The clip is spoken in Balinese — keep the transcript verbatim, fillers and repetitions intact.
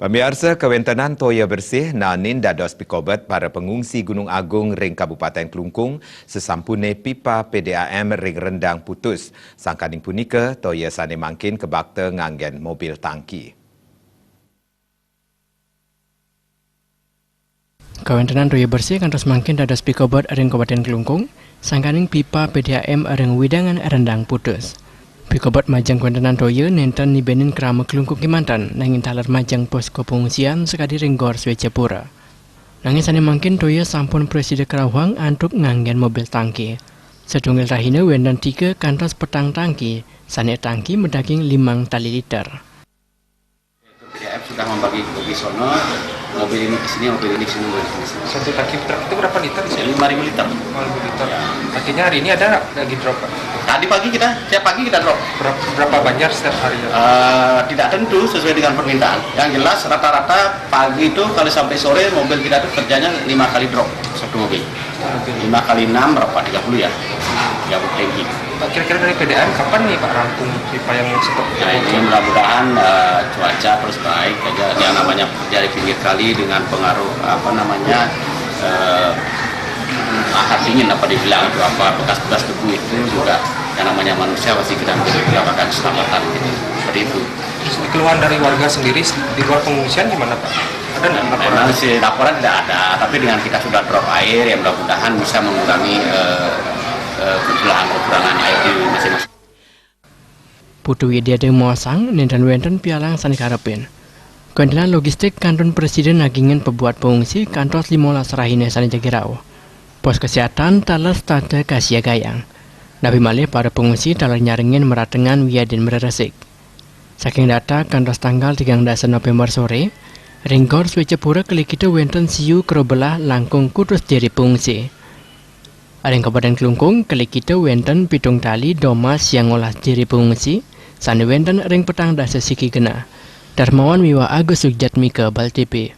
Pamiarsa, kawentenan toya bersih nanin dados pikobet para pengungsi Gunung Agung ring Kabupaten Klungkung, sesampune pipa P D A M ring Rendang putus. Sangkaning punika, toya sane mangkin kabakta nganggen mobil tangki. Kawentenan toya bersih kantos mangkin dados pikobet ring Kabupaten Klungkung, sangkaning pipa P D A M ring wewidangan Rendang putus. Pikobet majeng kawentenan toya nenten nibenin krama Klungkung kemanten, nanging taler majeng posko pengungsian sakadi ring Gor Swecapura. Nanging sane mangkin toya sampun prasida karauhang antuk nganggen mobil tangki. Satunggal rahina wenten tiga kantos petang tangki, sane tangki madaging limang tali liter. P D A M sudah membagi, bagi sono, mobil ini ke sini, mobil ini ke sini, mobil ini ke sini. Satu tangki truk itu berapa liter sih? Lima ribu liter. Lima ribu liter. Ya. Artinya hari ini ada nggak lagi drop, Pak? Tadi pagi kita, tiap pagi kita drop. Berapa, berapa banyak setiap hari ya? Eh, tidak tentu, sesuai dengan permintaan. Yang jelas rata-rata pagi itu kalau sampai sore mobil kita tuh kerjanya lima kali drop satu mobil. Oke. Lima kali enam berapa? Tiga puluh ya? Tiga puluh tangki. Pak, kira-kira dari P D A M kapan nih, Pak, rampung pipa yang seperti Nah, ini mudah-mudahan eh, cuaca terus baik aja. Yang namanya kerja di pinggir kali dengan pengaruh apa namanya eh, lahar dingin apa dibilang itu apa bekas-bekas debu itu juga yang namanya manusia pasti kita mendapatkan keselamatan gitu. Seperti itu. Terus keluhan dari warga sendiri di luar pengungsian gimana, Pak? Ada nggak laporan? Memang sih laporan tidak ada, tapi dengan kita sudah drop air, ya mudah-mudahan bisa mengurangi eh, eh, kekurangan kekurangan air di masing-masing. Putu Widiade mosang nenten wenten pialang sane karepin. Kawentenan logistik kantun prasida nagingin pabuat pengungsi kantos limolas rahina sane jagi rauh. Pos kesehatan taler setata kasiagayang. Napi malih para pengungsi taler nyarengin maratengan wiadin mreresik. Saking data kantos tanggal tigang dasa November sore, ring Gor Swecapura kalikita wenten siu karobelah langkung kutus diri pengungsi. Ring Kabupaten Klungkung kalikita wenten pitung tali domas yang ngolah diri pengungsi, sane wenten ring petang dasa siki genah. Darmawan miwah Agus Sugjatmika, Bal T V.